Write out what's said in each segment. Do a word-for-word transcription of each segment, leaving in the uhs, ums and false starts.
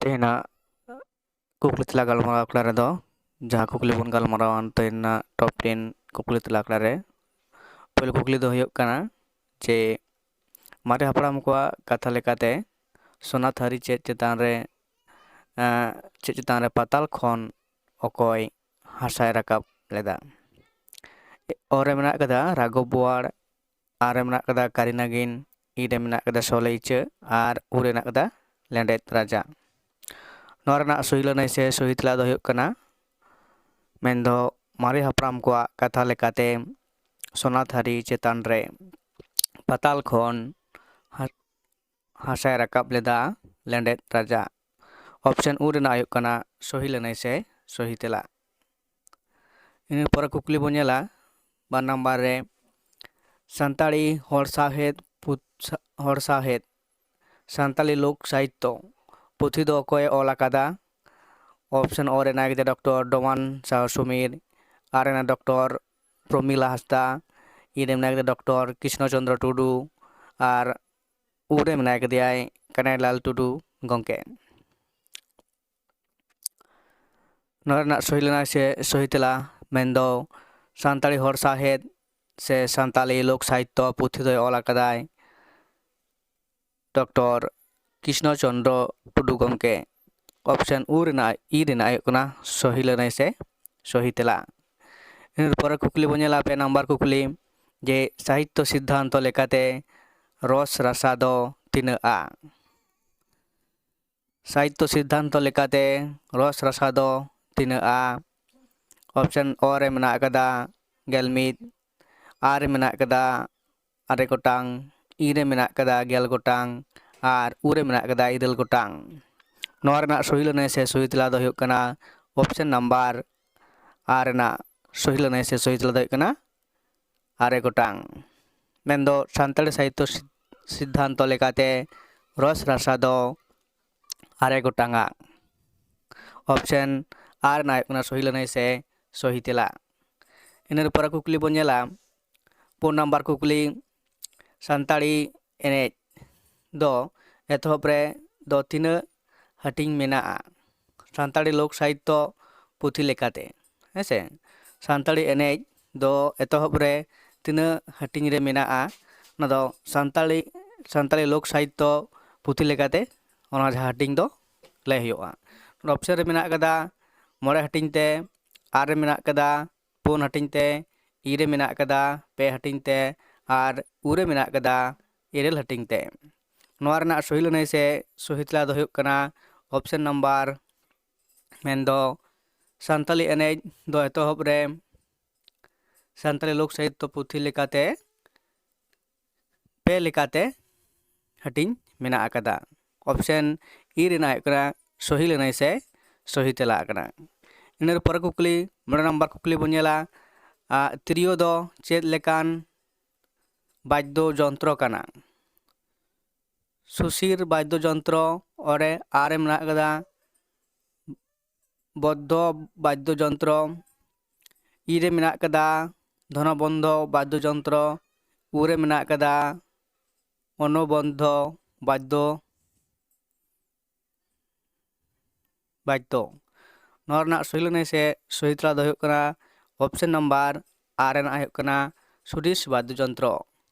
ᱛᱮᱦᱮᱧᱟᱜ ᱠᱩᱠᱞᱤ ᱛᱮᱞᱟ ᱜᱟᱞᱢᱟᱨᱟᱣ ᱟᱠᱷᱲᱟ ᱨᱮᱫᱚ ᱡᱟᱦᱟᱸ ᱠᱩᱠᱞᱤ ᱵᱚᱱ ᱜᱟᱞᱢᱟᱨᱟᱣᱟ ᱛᱮᱦᱮᱧᱟᱜ ᱴᱚᱯ ᱴᱮᱱ ᱠᱩᱠᱞᱤ ᱛᱮᱞᱟ ᱟᱠᱷᱲᱟ ᱨᱮ ᱯᱳᱭᱞᱳ ᱠᱩᱠᱞᱤ ᱫᱚ ᱦᱩᱭᱩᱜ ᱠᱟᱱᱟ ᱡᱮ ᱢᱟᱨᱮ ᱦᱟᱯᱲᱟᱢ ᱠᱚᱣᱟᱜ ᱠᱟᱛᱷᱟ ᱞᱮᱠᱟᱛᱮ ᱥᱚᱱᱟ ᱛᱷᱟᱹᱨᱤ ᱪᱮᱫ ᱪᱮᱛᱟᱱ ᱨᱮ ᱪᱮᱫ ᱪᱮᱛᱟᱱ ᱨᱮ ᱯᱟᱛᱟᱞ ᱠᱷᱚᱱ ᱚᱠᱚᱭ ᱦᱟᱥᱟᱭ ᱨᱟᱠᱟᱵ ᱞᱮᱫᱟ? ᱚ ᱨᱮ ᱢᱮᱱᱟᱜ ᱟᱠᱟᱫᱟ ᱨᱟᱜᱷᱚᱵ ᱵᱳᱣᱟᱲ, ᱟᱨ ᱨᱮ ᱢᱮᱱᱟᱜ ᱟᱠᱟᱫᱟ ᱠᱟᱨᱤ ᱱᱟᱜᱤᱱ, ᱤ ᱨᱮ ᱢᱮᱱᱟᱜ ᱟᱠᱟᱫᱟ ᱥᱚᱞᱮ ᱤᱪᱟᱹ ᱟᱨ ᱩ ᱨᱮ ᱢᱮᱱᱟᱜ ᱟᱠᱟᱫᱟ ᱞᱮᱸᱰᱮᱫ ᱨᱟᱡᱟ᱾ ᱱᱚᱣᱟ ᱨᱮᱱᱟᱜ ᱥᱚᱦᱤ ᱞᱟᱹᱱᱟᱹᱭ ᱥᱮ ᱥᱚᱦᱤ ᱛᱮᱞᱟ ᱫᱚ ᱦᱩᱭᱩᱜ ᱠᱟᱱᱟ ᱢᱮᱱᱫᱚ ᱢᱟᱨᱮ ᱦᱟᱯᱲᱟᱢ ᱠᱚᱣᱟᱜ ᱠᱟᱛᱷᱟ ᱞᱮᱠᱟᱛᱮ ᱥᱚᱱᱟ ᱛᱷᱟᱹᱨᱤ ᱪᱮᱛᱟᱱ ᱨᱮ ᱯᱟᱛᱟᱞ ᱠᱷᱚᱱ ᱦᱟᱥᱟᱭ ᱨᱟᱠᱟᱵ ᱞᱮᱫᱟ ᱞᱮᱸᱰᱮᱫ ᱨᱟᱡᱟ᱾ ᱚᱯᱥᱮᱱ ᱩ ᱨᱮᱱᱟᱜ ᱦᱩᱭᱩᱜ ᱠᱟᱱᱟ ᱥᱚᱦᱤ ᱞᱟᱹᱱᱟᱹᱭ ᱥᱮ ᱥᱚᱦᱤ ᱛᱮᱞᱟ᱾ ᱤᱱᱟᱹ ᱯᱚᱨᱮ ᱠᱩᱠᱞᱤ ᱵᱚᱱ ᱧᱮᱞᱟ ᱵᱟᱨ ᱱᱟᱢᱵᱟᱨ ᱨᱮ ᱥᱟᱱᱛᱟᱲᱤ ᱦᱚᱲ ᱥᱟᱶᱦᱮᱫ ᱦᱚᱲ ᱥᱟᱶᱦᱮᱫ ᱥᱟᱱᱛᱟᱲᱤ ᱞᱳᱠ ᱥᱟᱦᱤᱛᱛᱚ ᱯᱩᱛᱷᱤ ᱫᱚ ᱚᱠᱚᱭᱮ ᱚᱞ ᱟᱠᱟᱫᱟ? ᱚᱯᱥᱮᱱ ᱚ ᱨᱮ ᱢᱮᱱᱟᱭ ᱠᱮᱫᱟ ᱰᱚᱠᱴᱚᱨ ᱰᱚᱢᱟᱱ ᱥᱟᱦ ᱥᱩᱢᱤᱨ, ᱟᱨ ᱨᱮ ᱢᱮᱱᱟᱭ ᱰᱚᱠᱴᱚᱨ ᱯᱨᱚᱢᱤᱞᱟ ᱦᱟᱸᱥᱫᱟ, ᱤ ᱨᱮ ᱢᱮᱱᱟᱭ ᱠᱮᱫᱟ ᱰᱚᱠᱴᱚᱨ ᱠᱨᱤᱥᱱᱚ ᱪᱚᱱᱫᱨᱚ ᱴᱩᱰᱩ, ᱟᱨ ᱩ ᱨᱮ ᱢᱮᱱᱟᱭ ᱠᱮᱫᱮᱭᱟᱭ ᱠᱟᱱᱟᱭᱞᱟᱞ ᱴᱩᱰᱩ ᱜᱚᱢᱠᱮ᱾ ᱱᱚᱣᱟ ᱨᱮᱱᱟᱜ ᱥᱚᱦᱤ ᱞᱟᱹᱱᱟᱹᱭ ᱥᱮ ᱥᱚᱦᱤ ᱛᱮᱞᱟ ᱢᱮᱱᱫᱚ ᱥᱟᱱᱛᱟᱲᱤ ᱦᱚᱲ ᱥᱟᱶᱦᱮᱫ ᱥᱮ ᱥᱟᱱᱛᱟᱲᱤ ᱞᱳᱠ ᱥᱟᱦᱤᱛᱛᱚ ᱯᱩᱛᱷᱤ ᱫᱚᱭ ᱚᱞ ᱟᱠᱟᱫᱟᱭ ᱰᱚᱠᱴᱚᱨ ᱠᱨᱤᱥᱱᱚ ᱪᱚᱱᱫᱨᱚ ᱴᱩᱰᱩ ᱜᱚᱢᱠᱮ᱾ ᱚᱯᱥᱮᱱ ᱩ ᱨᱮᱱᱟᱜ ᱤ ᱨᱮᱱᱟᱜ ᱦᱩᱭᱩᱜ ᱠᱟᱱᱟ ᱥᱚᱦᱤ ᱞᱟᱹᱱᱟᱹᱭ ᱥᱮ ᱥᱚᱦᱤ ᱛᱮᱞᱟ᱾ ᱤᱱᱟᱹ ᱯᱚᱨᱮ ᱠᱩᱠᱞᱤ ᱵᱚᱱ ᱧᱮᱞᱟ ᱯᱮ ᱱᱟᱢᱵᱟᱨ ᱠᱩᱠᱞᱤ ᱡᱮ ᱥᱟᱦᱤᱛᱛᱚ ᱥᱤᱫᱽᱫᱷᱟᱱᱛᱚ ᱞᱮᱠᱟᱛᱮ ᱨᱚᱥ ᱨᱟᱥᱟ ᱫᱚ ᱛᱤᱱᱟᱹᱜᱼᱟ? ᱥᱟᱦᱤᱛᱛᱚ ᱥᱤᱫᱽᱫᱷᱟᱱᱛᱚ ᱞᱮᱠᱟᱛᱮ ᱨᱚᱥ ᱨᱟᱥᱟ ᱫᱚ ᱛᱤᱱᱟᱹᱜᱼᱟ? ᱚᱯᱥᱮᱱ ᱚ ᱨᱮ ᱢᱮᱱᱟᱜ ᱟᱠᱟᱫᱟ ᱜᱮᱞ ᱢᱤᱫ, ᱟᱨ ᱨᱮ ᱢᱮᱱᱟᱜ ᱟᱠᱟᱫᱟ ᱟᱨᱮ ᱜᱚᱴᱟᱝ, ᱤ ᱨᱮ ᱢᱮᱱᱟᱜ ᱟᱠᱟᱫᱟ ᱜᱮᱞ ᱜᱚᱴᱟᱝ, ᱟᱨ ᱩ ᱨᱮ ᱢᱮᱱᱟᱜ ᱟᱠᱟᱫᱟ ᱤᱨᱟᱹᱞ ᱜᱚᱴᱟᱝ᱾ ᱱᱚᱣᱟ ᱨᱮᱱᱟᱜ ᱥᱚᱦᱤ ᱞᱟᱹᱱᱟᱹᱭ ᱥᱮ ᱥᱚᱦᱤ ᱛᱮᱞᱟ ᱫᱚ ᱦᱩᱭᱩᱜ ᱠᱟᱱᱟ ᱚᱯᱥᱮᱱ ᱱᱟᱢᱵᱟᱨ ᱟᱨ ᱨᱮᱱᱟᱜ ᱥᱚᱦᱤ ᱞᱟᱹᱱᱟᱹᱭ ᱥᱮ ᱥᱚᱦᱤ ᱛᱮᱞᱟ ᱫᱚ ᱦᱩᱭᱩᱜ ᱠᱟᱱᱟ ᱟᱨᱮ ᱜᱚᱴᱟᱝ᱾ ᱢᱮᱱᱫᱚ ᱥᱟᱱᱛᱟᱲᱤ ᱥᱟᱦᱤᱛᱛᱚ ᱥᱤᱫᱽᱫᱷᱟᱱᱛᱚ ᱞᱮᱠᱟᱛᱮ ᱨᱚᱥ ᱨᱟᱥᱟ ᱫᱚ ᱟᱨᱮ ᱜᱚᱴᱟᱝᱟ᱾ ᱚᱯᱥᱮᱱ ᱟᱨ ᱨᱮᱱᱟᱜ ᱦᱩᱭᱩᱜ ᱠᱟᱱᱟ ᱥᱚᱦᱤ ᱞᱟᱹᱱᱟᱹᱭ ᱥᱮ ᱥᱚᱦᱤ ᱛᱮᱞᱟ᱾ ᱤᱱᱟᱹ ᱯᱚᱨᱮ ᱠᱩᱠᱞᱤ ᱵᱚᱱ ᱧᱮᱞᱟ ᱯᱩᱱ ᱱᱟᱢᱵᱟᱨ ᱠᱩᱠᱞᱤ, ᱥᱟᱱᱛᱟᱲᱤ ᱮᱱᱮᱡ ᱫᱚ ᱮᱛᱚᱦᱚᱵ ᱨᱮ ᱫᱚ ᱛᱤᱱᱟᱹᱜ ᱦᱟᱹᱴᱤᱧ ᱢᱮᱱᱟᱜᱼᱟ ᱥᱟᱱᱛᱟᱲᱤ ᱞᱳᱠ ᱥᱟᱦᱤᱛᱛᱚ ᱯᱩᱛᱷᱤ ᱞᱮᱠᱟᱛᱮ᱾ ᱦᱮᱸ ᱥᱮ, ᱥᱟᱱᱛᱟᱲᱤ ᱮᱱᱮᱡ ᱫᱚ ᱮᱛᱚᱦᱚᱵ ᱨᱮ ᱛᱤᱱᱟᱹᱜ ᱦᱟᱹᱴᱤᱧ ᱨᱮ ᱢᱮᱱᱟᱜᱼᱟ? ᱚᱱᱟ ᱫᱚ ᱥᱟᱱᱛᱟᱲᱤ ᱥᱟᱱᱛᱟᱲᱤ ᱞᱳᱠ ᱥᱟᱦᱤᱛᱛᱚ ᱯᱩᱛᱷᱤ ᱞᱮᱠᱟᱛᱮ ᱚᱱᱟ ᱡᱟᱦᱟᱸ ᱦᱟᱹᱴᱤᱧ ᱫᱚ ᱞᱟᱹᱭ ᱦᱩᱭᱩᱜᱼᱟ᱾ ᱚᱯᱥᱮᱱ ᱨᱮ ᱢᱮᱱᱟᱜ ᱠᱟᱫᱟ ᱢᱚᱬᱮ ᱦᱟᱹᱴᱤᱧ ᱛᱮ, ᱟᱨ ᱨᱮ ᱢᱮᱱᱟᱜ ᱠᱟᱫᱟ ᱯᱩᱱ ᱦᱟᱹᱴᱤᱧ ᱛᱮ, ᱤ ᱨᱮ ᱢᱮᱱᱟᱜ ᱠᱟᱫᱟ ᱯᱮ ᱦᱟᱹᱴᱤᱧ ᱛᱮ, ᱟᱨ ᱩ ᱨᱮ ᱢᱮᱱᱟᱜ ᱠᱟᱫᱟ ᱤᱨᱟᱹᱞ ᱦᱟᱹᱴᱤᱧ ᱛᱮ᱾ ᱱᱚᱣᱟ ᱨᱮᱱᱟᱜ ᱥᱚᱦᱤ ᱞᱟᱹᱱᱟᱹᱭ ᱥᱮ ᱥᱚᱦᱤ ᱛᱮᱞᱟ ᱫᱚ ᱦᱩᱭᱩᱜ ᱠᱟᱱᱟ ᱚᱯᱥᱮᱱ ᱱᱟᱢᱵᱟᱨ, ᱢᱮᱱᱫᱚ ᱥᱟᱱᱛᱟᱞᱤ ᱮᱱᱮᱡ ᱫᱚ ᱮᱛᱚᱦᱚᱵ ᱨᱮ ᱥᱟᱱᱛᱟᱞᱤ ᱞᱳᱠ ᱥᱟᱦᱤᱛᱛᱚ ᱯᱩᱛᱷᱤ ᱞᱮᱠᱟᱛᱮ ᱯᱮ ᱞᱮᱠᱟᱛᱮ ᱦᱟᱹᱴᱤᱧ ᱢᱮᱱᱟᱜ ᱟᱠᱟᱫᱟ᱾ ᱚᱯᱥᱮᱱ ᱤ ᱨᱮᱱᱟᱜ ᱦᱩᱭᱩᱜ ᱠᱟᱱᱟ ᱥᱚᱦᱤ ᱞᱟᱹᱱᱟᱹᱭ ᱥᱮ ᱥᱚᱦᱤ ᱛᱮᱞᱟ ᱠᱟᱱᱟ᱾ ᱤᱱᱟᱹ ᱯᱚᱨᱮ ᱠᱩᱠᱞᱤ, ᱢᱚᱬᱮ ᱱᱟᱢᱵᱟᱨ ᱠᱩᱠᱞᱤ ᱵᱚᱱ ᱧᱮᱞᱟ, ᱟᱜ, ᱛᱤᱨᱭᱳ ᱫᱚ ᱪᱮᱫ ᱞᱮᱠᱟᱱ ᱵᱟᱫᱽᱫᱚ ᱡᱚᱱᱛᱨᱚ ᱠᱟᱱᱟ? ᱥᱩᱥᱤᱨ ᱵᱟᱫᱽᱫᱚ ᱡᱚᱱᱛᱨᱚ, ᱚᱨᱮ ᱟᱨ ᱨᱮ ᱢᱮᱱᱟᱜ ᱟᱠᱟᱫᱟ ᱵᱚᱫᱽᱫᱷᱚ ᱵᱟᱫᱽᱫᱚ ᱡᱚᱱᱛᱨᱚ, ᱤ ᱨᱮ ᱢᱮᱱᱟᱜ ᱟᱠᱟᱫᱟ ᱫᱷᱚᱱᱚᱵᱚᱱᱫᱷᱚ ᱵᱟᱫᱽᱫᱚ ᱡᱚᱱᱛᱨᱚ, ᱩ ᱨᱮ ᱢᱮᱱᱟᱜ ᱟᱠᱟᱫᱟ ᱚᱱᱚᱵᱚᱱᱫᱷᱚ ᱵᱟᱫᱽᱫᱚ ᱵᱟᱫᱽᱫᱚ᱾ ᱱᱚᱣᱟ ᱨᱮᱱᱟᱜ ᱥᱚᱦᱤ ᱞᱟᱹᱱᱟᱹᱭ ᱥᱮ ᱥᱚᱦᱤ ᱛᱮᱞᱟ ᱫᱚ ᱦᱩᱭᱩᱜ ᱠᱟᱱᱟ ᱚᱯᱥᱮᱱ ᱱᱟᱢᱵᱟᱨ ᱟᱨ ᱨᱮᱱᱟᱜ ᱦᱩᱭᱩᱜ ᱠᱟᱱᱟ ᱥᱩᱨᱤᱥ ᱵᱟᱫᱽᱫᱚ ᱡᱚᱱᱛᱨᱚ᱾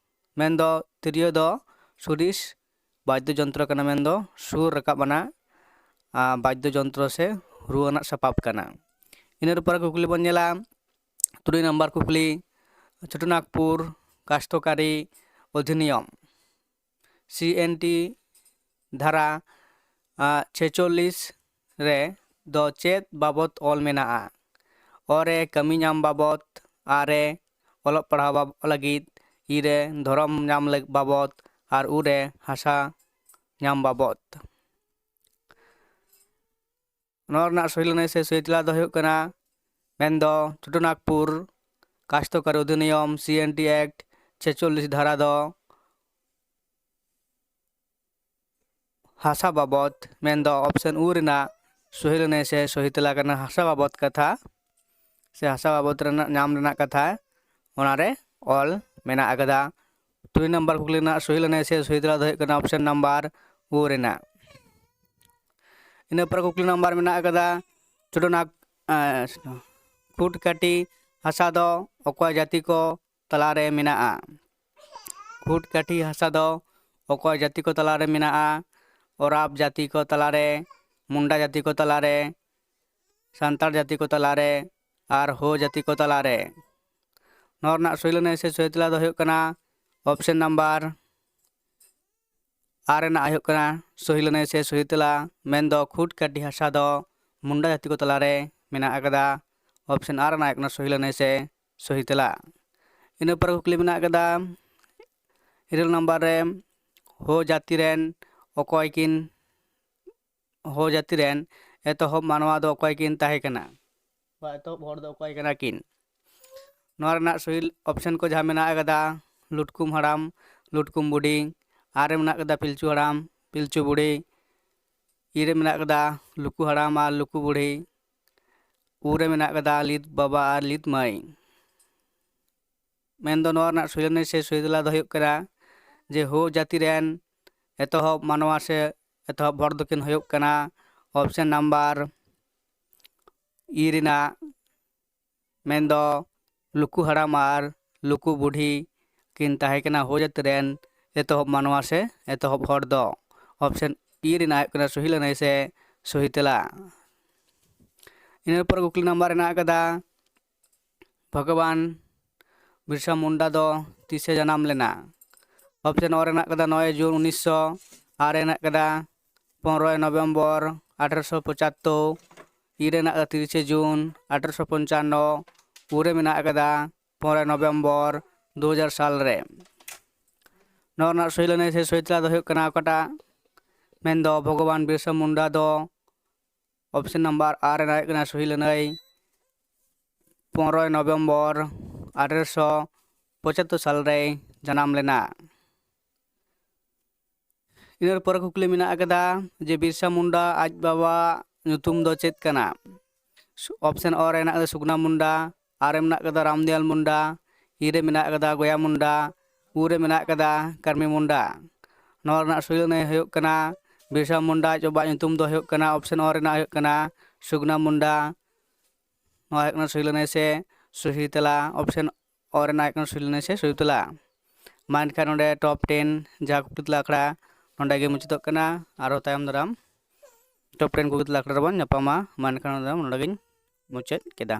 ᱢᱮᱱᱫᱚ ᱛᱤᱨᱭᱳ ᱫᱚ ᱥᱩᱨᱤᱥ ᱵᱟᱫᱽᱫᱚ ᱡᱚᱱᱛᱨᱚ ᱠᱟᱱᱟ, ᱢᱮᱱᱫᱚ ᱥᱩᱨ ᱨᱟᱠᱟᱵ ᱟᱱᱟᱜ, ᱟ, ᱵᱟᱫᱽᱫᱚ ᱡᱚᱱᱛᱨᱚ ᱥᱮ ᱨᱩ ᱟᱱᱟᱜ ᱥᱟᱯᱟᱵ ᱠᱟᱱᱟ᱾ ᱤᱱᱟᱹ ᱯᱚᱨᱮ ᱠᱩᱠᱞᱤ ᱵᱚᱱ ᱧᱮᱞᱟ, ᱛᱩᱨᱩᱭ ᱱᱟᱢᱵᱟᱨ ᱠᱩᱠᱞᱤ, ᱪᱷᱳᱴᱳ ᱱᱟᱜᱽᱯᱩᱨ ᱠᱟᱥᱛᱚᱠᱟᱨᱤ ᱚᱫᱷᱤᱱᱤᱭᱚᱢ, ᱥᱤ ᱮᱱ ᱴᱤ ᱫᱷᱟᱨᱟ, ᱟ, ᱪᱷᱮᱪᱚᱞᱞᱤᱥ ᱨᱮ ᱫᱚ ᱪᱮᱫ ᱵᱟᱵᱚᱛ ᱚᱞ ᱢᱮᱱᱟᱜᱼᱟ? ᱚ ᱨᱮ ᱠᱟᱹᱢᱤ ᱧᱟᱢ ᱵᱟᱵᱚᱛ, ᱟᱨ ᱨᱮ ᱚᱞᱚᱜ ᱯᱟᱲᱦᱟᱣ ᱵᱟᱵ-, ᱞᱟᱹᱜᱤᱫ, ᱤ ᱨᱮ ᱫᱷᱚᱨᱚᱢ ᱧᱟᱢ ᱞᱟᱹᱜ-, ᱵᱟᱵᱚᱛ, ᱟᱨ ᱩ ᱨᱮ ᱦᱟᱥᱟ ᱧᱟᱢ ᱵᱟᱵᱚᱛ᱾ ᱱᱚᱣᱟ ᱨᱮᱱᱟᱜ ᱥᱚᱦᱤ ᱞᱟᱹᱱᱟᱹᱭ ᱥᱮ ᱥᱚᱦᱤ ᱛᱮᱞᱟ ᱫᱚ ᱦᱩᱭᱩᱜ ᱠᱟᱱᱟ, ᱢᱮᱱᱫᱚ ᱪᱷᱳᱴᱳ ᱱᱟᱜᱽᱯᱩᱨ ᱠᱟᱥᱛᱚᱠᱟᱨᱤ ᱚᱫᱷᱤᱱᱤᱭᱚᱢ, ᱥᱤ ᱮᱱ ᱴᱤ ᱮᱠᱴ, ᱪᱷᱮᱪᱚᱞᱞᱤᱥ ᱫᱷᱟᱨᱟ ᱫᱚ ᱦᱟᱥᱟ ᱵᱟᱵᱚᱛ, ᱢᱮᱱᱫᱚ ᱚᱯᱥᱮᱱ ᱩ ᱨᱮᱱᱟᱜ ᱥᱚᱦᱤ ᱞᱟᱹᱱᱟᱹᱭ ᱥᱮ ᱥᱚᱦᱤ ᱛᱮᱞᱟ ᱠᱟᱱᱟ ᱦᱟᱥᱟ ᱵᱟᱵᱚᱛ ᱠᱟᱛᱷᱟ, ᱥᱮ ᱦᱟᱥᱟ ᱵᱟᱵᱚᱛ ᱨᱮᱱᱟᱜ ᱧᱟᱢ ᱨᱮᱱᱟᱜ ᱠᱟᱛᱷᱟ, ᱚᱱᱟᱨᱮ ᱚᱞ ᱢᱮᱱᱟᱜ ᱟᱠᱟᱫᱟ᱾ ᱛᱩᱨᱩᱭ ᱱᱟᱢᱵᱟᱨ ᱠᱩᱠᱞᱤ ᱨᱮᱱᱟᱜ ᱥᱚᱦᱤ ᱞᱟᱹᱱᱟᱹᱭ ᱥᱮ ᱥᱚᱦᱤ ᱛᱮᱞᱟ ᱫᱚ ᱦᱩᱭᱩᱜ ᱠᱟᱱᱟ ᱚᱯᱥᱮᱱ ᱱᱟᱢᱵᱟᱨ ᱩ ᱨᱮᱱᱟᱜ᱾ ᱤᱱᱟᱹ ᱯᱚᱨᱮ ᱠᱩᱠᱞᱤ ᱱᱟᱢᱵᱟᱨ ᱢᱮᱱᱟᱜ ᱟᱠᱟᱫᱟ, ᱪᱩᱰᱚᱱᱟᱜᱽ ᱠᱷᱩᱴ ᱠᱟᱹᱴᱤ ᱦᱟᱥᱟ ᱫᱚ ᱚᱠᱚᱭ ᱡᱟᱹᱛᱤ ᱠᱚ ᱛᱟᱞᱟᱨᱮ ᱢᱮᱱᱟᱜᱼᱟ? ᱠᱷᱩᱴ ᱠᱟᱹᱴᱤ ᱦᱟᱥᱟ ᱫᱚ ᱚᱠᱚᱭ ᱡᱟᱹᱛᱤ ᱠᱚ ᱛᱟᱞᱟᱨᱮ ᱢᱮᱱᱟᱜᱼᱟ? ᱳᱨᱟᱵ ᱡᱟᱹᱛᱤ ᱠᱚ ᱛᱟᱞᱟᱨᱮ, ᱢᱩᱱᱰᱟ ᱡᱟᱹᱛᱤ ᱠᱚ ᱛᱟᱞᱟᱨᱮ, ᱥᱟᱱᱛᱟᱲ ᱡᱟᱹᱛᱤ ᱠᱚ ᱛᱟᱞᱟᱨᱮ ᱟᱨ ᱦᱳ ᱡᱟᱹᱛᱤ ᱠᱚ ᱛᱟᱞᱟᱨᱮ᱾ ᱱᱚᱣᱟ ᱨᱮᱱᱟᱜ ᱥᱚᱦᱤ ᱞᱟᱹᱱᱟᱹᱭ ᱥᱮ ᱥᱚᱦᱤ ᱛᱮᱞᱟ ᱫᱚ ᱦᱩᱭᱩᱜ ᱠᱟᱱᱟ ᱚᱯᱥᱮᱱ ᱱᱟᱢᱵᱟᱨ ᱟᱨ ᱨᱮᱱᱟᱜ ᱦᱩᱭᱩᱜ ᱠᱟᱱᱟ ᱥᱚᱦᱤ ᱞᱟᱹᱱᱟᱹᱭ ᱥᱮ ᱥᱚᱦᱤ ᱛᱮᱞᱟ, ᱢᱮᱱᱫᱚ ᱠᱷᱩᱴ ᱠᱟᱹᱴᱤ ᱦᱟᱥᱟ ᱫᱚ ᱢᱩᱱᱰᱟ ᱡᱟᱹᱛᱤ ᱠᱚ ᱛᱟᱞᱟᱨᱮ ᱢᱮᱱᱟᱜ ᱟᱠᱟᱫᱟ᱾ ᱚᱯᱥᱮᱱ ᱟᱨ ᱨᱮᱱᱟᱜ ᱦᱩᱭᱩᱜ ᱠᱟᱱᱟ ᱥᱚᱦᱤ ᱞᱟᱹᱱᱟᱹᱭ ᱥᱮ ᱥᱚᱦᱤ ᱛᱮᱞᱟ᱾ ᱤᱱᱟᱹ ᱯᱚᱨᱮ ᱠᱩᱠᱞᱤ ᱢᱮᱱᱟᱜ ᱟᱠᱟᱫᱟ ᱤᱨᱟᱹᱞ ᱱᱟᱢᱵᱟᱨ ᱨᱮ, ᱦᱳ ᱡᱟᱹᱛᱤ ᱨᱮᱱ ᱚᱠᱚᱭ ᱠᱤᱱ, ᱦᱳ ᱡᱟᱹᱛᱤ ᱨᱮᱱ ᱮᱛᱚᱦᱚᱵ ᱢᱟᱱᱣᱟ ᱫᱚ ᱚᱠᱚᱭ ᱠᱤᱱ ᱛᱟᱦᱮᱸ ᱠᱟᱱᱟ? ᱵᱟ ᱮᱛᱚᱦᱚᱵ ᱦᱚᱲ ᱫᱚ ᱚᱠᱚᱭ ᱠᱟᱱᱟ ᱠᱤᱱ? ᱱᱚᱣᱟ ᱨᱮᱱᱟᱜ ᱥᱚᱦᱤ ᱚᱯᱥᱮᱱ ᱠᱚ ᱡᱟᱦᱟᱸ ᱢᱮᱱᱟᱜ ᱟᱠᱟᱫᱟ, ᱞᱩᱴᱠᱩᱢ ᱦᱟᱲᱟᱢ, ᱞᱩᱴᱠᱩᱢ ᱵᱩᱰᱷᱤ, ᱟᱨ ᱨᱮ ᱢᱮᱱᱟᱜ ᱟᱠᱟᱫᱟ ᱯᱤᱞᱪᱩ ᱦᱟᱲᱟᱢ, ᱯᱤᱞᱪᱩ ᱵᱩᱰᱷᱤ, ᱤ ᱨᱮ ᱢᱮᱱᱟᱜ ᱟᱠᱟᱫᱟ ᱞᱩᱠᱩ ᱦᱟᱲᱟᱢ ᱟᱨ ᱞᱩᱠᱩ ᱵᱩᱰᱷᱤ, ᱩ ᱨᱮ ᱢᱮᱱᱟᱜ ᱟᱠᱟᱫᱟ ᱞᱤᱫ ᱵᱟᱵᱟ ᱟᱨ ᱞᱤᱫ ᱢᱟᱹᱭ᱾ ᱢᱮᱱᱫᱚ ᱱᱚᱣᱟ ᱨᱮᱱᱟᱜ ᱥᱚᱦᱤ ᱞᱟᱹᱱᱟᱹᱭ ᱥᱮ ᱥᱚᱦᱤ ᱛᱮᱞᱟ ᱫᱚ ᱦᱩᱭᱩᱜ ᱠᱟᱱᱟ ᱡᱮ ᱦᱳ ᱡᱟᱹᱛᱤ ᱨᱮᱱ ᱮᱛᱚᱦᱚᱵ ᱢᱟᱱᱣᱟ ᱥᱮ ᱮᱛᱚᱦᱚᱵ ᱦᱚᱲ ᱫᱚᱠᱤᱱ ᱦᱩᱭᱩᱜ ᱠᱟᱱᱟ ᱚᱯᱥᱮᱱ ᱱᱟᱢᱵᱟᱨ ᱤ ᱨᱮᱱᱟᱜ, ᱢᱮᱱᱫᱚ ᱞᱩᱠᱩ ᱦᱟᱲᱟᱢ ᱟᱨ ᱞᱩᱠᱩ ᱵᱩᱰᱷᱤ ᱠᱤᱱ ᱛᱟᱦᱮᱸ ᱠᱟᱱᱟ ᱦᱳ ᱡᱟᱹᱛᱤ ᱨᱮᱱ ᱮᱛᱚᱦᱚᱵ ᱢᱟᱱᱣᱟ ᱥᱮ ᱮᱛᱚᱦᱚᱵ ᱦᱚᱲ ᱫᱚ᱾ ᱚᱯᱥᱮᱱ ᱤ ᱨᱮᱱᱟᱜ ᱦᱩᱭᱩᱜ ᱠᱟᱱᱟ ᱥᱚᱦᱤ ᱞᱟᱹᱱᱟᱹᱭ ᱥᱮ ᱥᱚᱦᱤ ᱛᱮᱞᱟ᱾ ᱤᱱᱟᱹ ᱯᱚᱨ ᱠᱩᱠᱞᱤ ᱱᱟᱢᱵᱟᱨ ᱨᱮᱱᱟᱜ ᱟᱠᱟᱫᱟ, ᱵᱷᱚᱜᱚᱵᱟᱱ ᱵᱤᱨᱥᱟ ᱢᱩᱱᱰᱟ ᱫᱚ ᱛᱤᱥᱮ ᱡᱟᱱᱟᱢ ᱞᱮᱱᱟ? ᱚᱯᱥᱮᱱ ᱚ ᱨᱮᱱᱟᱜ ᱠᱟᱫᱟ ᱱᱚᱭ ᱡᱩᱱ ᱩᱱᱤᱥᱥᱚ, ᱟᱨ ᱨᱮᱱᱟᱜ ᱠᱟᱫᱟ ᱯᱚᱱᱨᱚᱭ ᱱᱚᱵᱷᱮᱢᱵᱚᱨ ᱟᱴᱷᱨᱚᱥᱚ ᱯᱚᱸᱪᱟᱛᱛᱳᱨ, ᱤ ᱨᱮᱱᱟᱜ ᱠᱟᱫᱟ ᱛᱤᱨᱤᱥᱮ ᱡᱩᱱ ᱟᱴᱷᱨᱚᱥᱚ ᱯᱚᱧᱪᱟᱱᱱᱚ, ᱩ ᱨᱮ ᱢᱮᱱᱟᱜ ᱠᱟᱫᱟ ᱯᱚᱱᱨᱚᱭ ᱱᱚᱵᱷᱮᱢᱵᱚᱨ ᱫᱩ ᱦᱟᱡᱟᱨ ᱥᱟᱞ ᱨᱮ᱾ ᱱᱚᱣᱟ ᱨᱮᱱᱟᱜ ᱥᱚᱦᱤ ᱞᱟᱹᱱᱟᱹᱭ ᱥᱮ ᱥᱚᱦᱤ ᱛᱮᱞᱟ ᱫᱚ ᱦᱩᱭᱩᱜ ᱠᱟᱱᱟ ᱚᱠᱟᱴᱟᱜ? ᱢᱮᱱᱫᱚ ᱵᱷᱚᱜᱚᱵᱟᱱ ᱵᱤᱨᱥᱟ ᱢᱩᱱᱰᱟ ᱫᱚ ᱚᱯᱥᱮᱱ ᱱᱟᱢᱵᱟᱨ ᱟᱨ ᱨᱮᱱᱟᱜ ᱦᱩᱭᱩᱜ ᱠᱟᱱᱟ ᱥᱚᱦᱤ ᱞᱟᱹᱱᱟᱹᱭ, ᱯᱚᱱᱨᱚᱭ ᱱᱚᱵᱷᱮᱢᱵᱚᱨ ᱟᱴᱷᱨᱚᱥᱚ ᱯᱚᱸᱪᱟᱛᱛᱳᱨ ᱥᱟᱞ ᱨᱮᱭ ᱡᱟᱱᱟᱢ ᱞᱮᱱᱟ᱾ ᱤᱱᱟᱹ ᱯᱚᱨᱮ ᱠᱩᱠᱞᱤ ᱢᱮᱱᱟᱜ ᱟᱠᱟᱫᱟ ᱡᱮ ᱵᱤᱨᱥᱟ ᱢᱩᱱᱰᱟ ᱟᱡ ᱵᱟᱵᱟᱣᱟᱜ ᱧᱩᱛᱩᱢ ᱫᱚ ᱪᱮᱫ ᱠᱟᱱᱟ? ᱚᱯᱥᱮᱱ ᱚ ᱨᱮ ᱦᱮᱱᱟᱜ ᱟᱠᱟᱫᱟ ᱥᱩᱜᱽᱱᱟ ᱢᱩᱱᱰᱟ, ᱟᱨ ᱨᱮ ᱢᱮᱱᱟᱜ ᱟᱠᱟᱫᱟ ᱨᱟᱢᱫᱤᱭᱟᱞ ᱢᱩᱱᱰᱟ, ᱤ ᱨᱮ ᱢᱮᱱᱟᱜ ᱟᱠᱟᱫᱟ ᱜᱚᱭᱟ ᱢᱩᱱᱰᱟ, ᱩ ᱨᱮ ᱢᱮᱱᱟᱜ ᱟᱠᱟᱫᱟ ᱠᱟᱨᱢᱤ ᱢᱩᱱᱰᱟ᱾ ᱱᱚᱣᱟ ᱨᱮᱱᱟᱜ ᱥᱚᱦᱤ ᱞᱟᱹᱱᱟᱹᱭ ᱦᱩᱭᱩᱜ ᱠᱟᱱᱟ ᱵᱤᱨᱥᱟ ᱢᱩᱱᱰᱟ ᱟᱡ ᱵᱟᱵᱟᱣᱟᱜ ᱧᱩᱛᱩᱢ ᱫᱚ ᱦᱩᱭᱩᱜ ᱠᱟᱱᱟ, ᱚᱯᱥᱮᱱ ᱚ ᱨᱮᱱᱟᱜ ᱦᱩᱭᱩᱜ ᱠᱟᱱᱟ ᱥᱩᱜᱽᱱᱟ ᱢᱩᱱᱰᱟ᱾ ᱱᱚᱣᱟ ᱦᱩᱭᱩᱜ ᱠᱟᱱᱟ ᱥᱩᱦᱤ ᱞᱟᱹᱱᱟᱹᱭ ᱥᱮ ᱥᱩᱦᱤ ᱛᱮᱞᱟ᱾ ᱚᱯᱥᱮᱱ ᱚ ᱨᱮᱱᱟᱜ ᱦᱩᱭᱩᱜ ᱠᱟᱱᱟ ᱥᱩᱦᱤ ᱞᱟᱹᱱᱟᱹᱭ ᱥᱮ ᱥᱩᱦᱤ ᱛᱮᱞᱟ᱾ ᱢᱟ ᱮᱱᱠᱷᱟᱱ ᱱᱚᱰᱮ ᱴᱚᱯ ᱴᱮᱱ ᱡᱟᱦᱟᱸ ᱠᱩᱠᱞᱤ ᱛᱮᱞᱟ ᱟᱠᱷᱲᱟ ᱱᱚᱰᱮ ᱜᱮ ᱢᱩᱪᱟᱹᱫᱚᱜ ᱠᱟᱱᱟ᱾ ᱟᱨᱦᱚᱸ ᱛᱟᱭᱚᱢ ᱫᱟᱨᱟᱢ ᱴᱚᱯ ᱴᱮᱱ ᱠᱩᱠᱞᱤ ᱛᱮᱞᱟ ᱟᱠᱷᱲᱟ ᱨᱮᱵᱚᱱ ᱧᱟᱯᱟᱢᱟ᱾ ᱢᱟ ᱮᱱᱠᱷᱟᱱ ᱱᱚᱰᱮ, ᱱᱚᱰᱮ ᱜᱤᱧ ᱢᱩᱪᱟᱹᱫ ᱠᱮᱫᱟ᱾